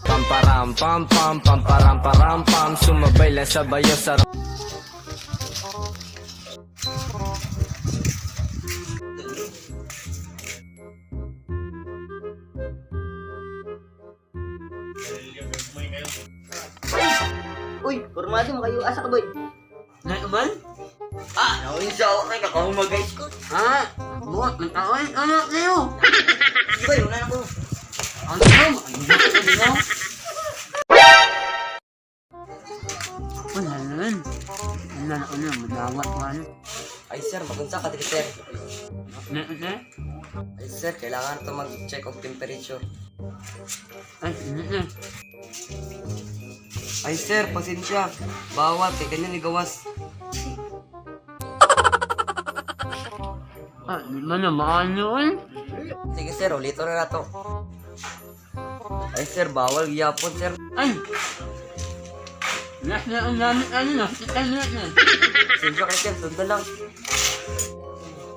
Pamparam pam pam pamparam param pam. Sumabay lang sa bayo sa Uy, kurmado mo kayo. Asa ka, boy? Naiuman? Ah, naunsa ako kay kakahuma guys ko. Ah, buot, nagkaoy, ano kayo? Sige, boy, una na ko. Ano ka? Ano? Wala naman. Wala na ano, madawat ko ano. Ay, sir, magunsa ka diri, sir. Na, na? Ay, sir, kailangan to mag-check og temperature. Ay, na, na. Ay, sir, pasensya. Bawal kay kanya ni gawas. Ah, di ba na maano eh? Sige, sir, ulito na nato. Ay, sir, bawal gyapon, sir. Ay! Last na ang gamit ano na, hospital na na. Pasensya kay sir, sundan lang.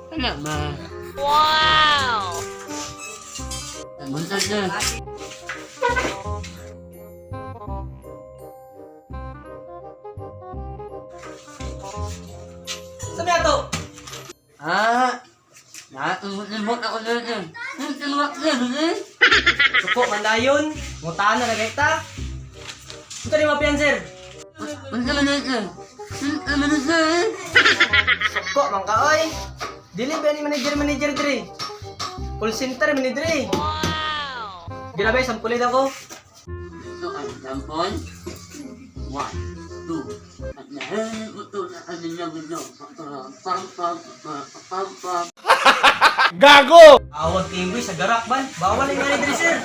Wala ba? Wow! Buntag na. Saan na to? Ah! Nakalimot ako na na. Nakalimot na na. Suko, mandayon. Ngutaan na lagay ta. Ito ni mapian, sir. Unsa man na. Unsa man na. Suko, man ka, oy. Dili ba ni manager manager diri? Call center man ni diri. Wow. Grabe, sampulit ako. Ito ang example. One, two. At lahat ito na kanilang ito. Pam, pam, pam, pam, pam. Awag kay boy sa garak ban. Bawal ang manager, sir.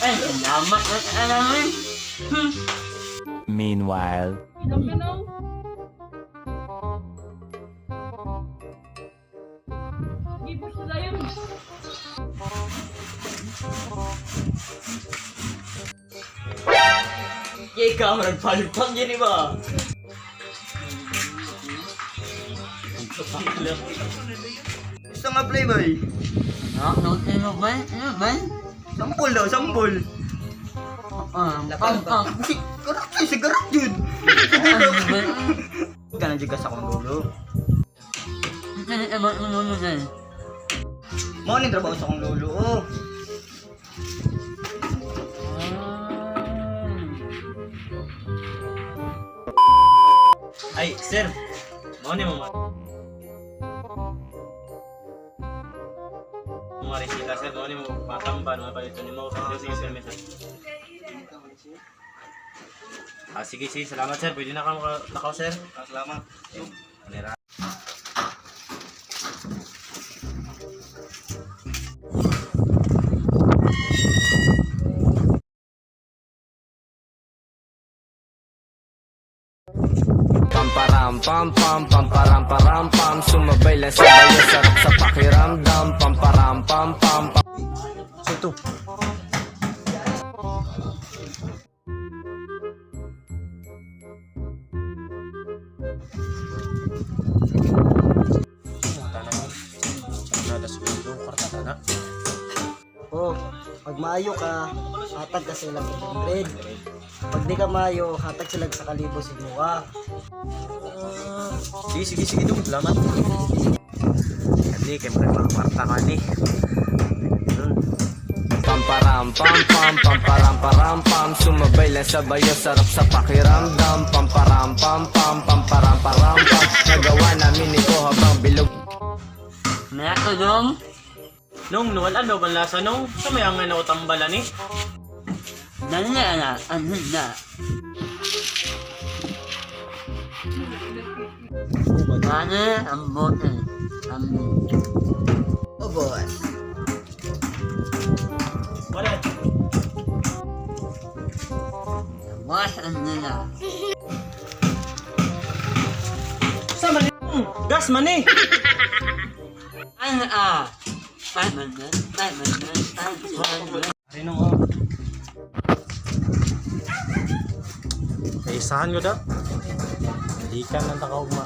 Ay, salamat na sa alamin. Meanwhile. Yay ka, marag palpak yun ba? Gusto nga play, boy. Ano, ano ba? Ano ba? Sampol daw, sampol. Ah, pam, pam. Garak yun, si garak yun. Ano ba? Ganun dyan ka sa akong lolo. Ito na naman ang lulugan. Mao ni trabaho sa akong lolo, oh. Ay, sir. Mao ni mo mga resita, sir. Mao ni mo matamban, mga palito ni mo. Sige, sige, sir, sir. Ah, sige, sige. Salamat, sir. Pwede na ka lakaw, sir. Ah, salamat. Manira. Pamparam pam pam pamparam param pam. Sumabay lang sa bayo sarap sa pakiramdam. Pamparam pam pam pam. Ito. Nada siguro kwarta ta na. Oh, pag maayo ka, hatag ka sila 800. Pag di ka maayo, hatag sila sa kalibo sa imuha. Sige, sige, sige dong. Salamat. Hindi, kay mga kwarta ka ni. Pamparam pam pam pamparam param pam. Sumabay lang sa bayo sarap sa pakiramdam. Pamparam pam pam pamparam param pam. Nagawa namin ito habang bilog. May ako dong. Nung nawala daw ang lasa nung sa may angay na utambalan ni. Dali na na. Ano na. Ano ang bote? Ang Oh, boss. Wala. was ang nila. Sa man ni? Gas man ni. Ano ah? 500, 500, 500. Rinong oh. Naisahan ko da. Balikan lang ta kaugma.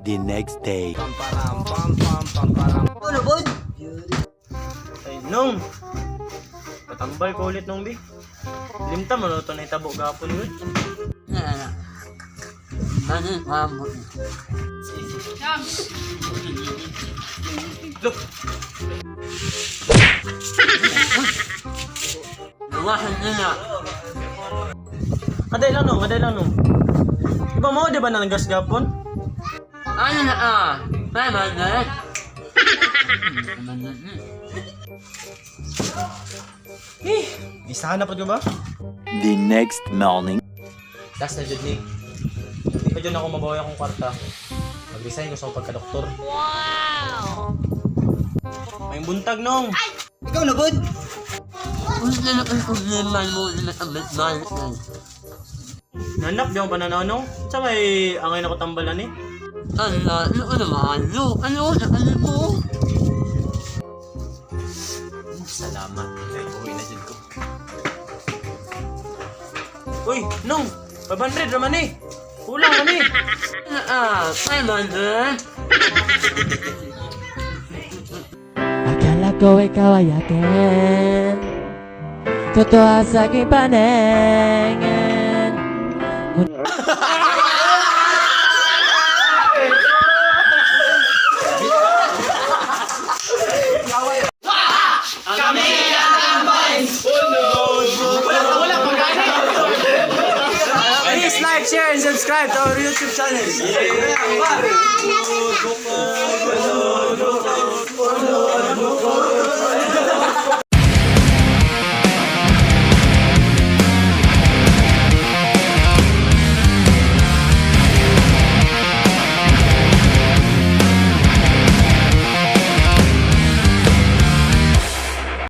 The next day. Pam param pam pam pam param. Ano bod? Ay, nung! Patambal ko ulit nung, bi. Limta mo na ito na itabo gapon yun. Na, na. Ano pa mo? Look! Nawasan nila. Kaday lang nung, kaday lang nung. Di ba mo, di ba nanggas gapon? Ano na ah? 500? Eh, isahan na po ba? The next morning. Last na jud ni. Hindi pa dyan ako mabawi akong kwarta. Mag-resign ko sa akong pagka-doktor. Wow! May buntag nung! Ikaw na bod? Unsa na ang problema mo na abit balik na? Nanap, di ako pananaw nung. Sa may angay na ko tambalan eh. Ala, ano ka naman? Ano? Ano? Ano mo? Salamat. Ay, uwi na dyan ko. Uy, nung! 500 raman eh! Kulang man eh! Ano ah? 500? Akala ko ikaw ay akin. Totoo sa aking paningin. Please like, share, and subscribe to our YouTube channel.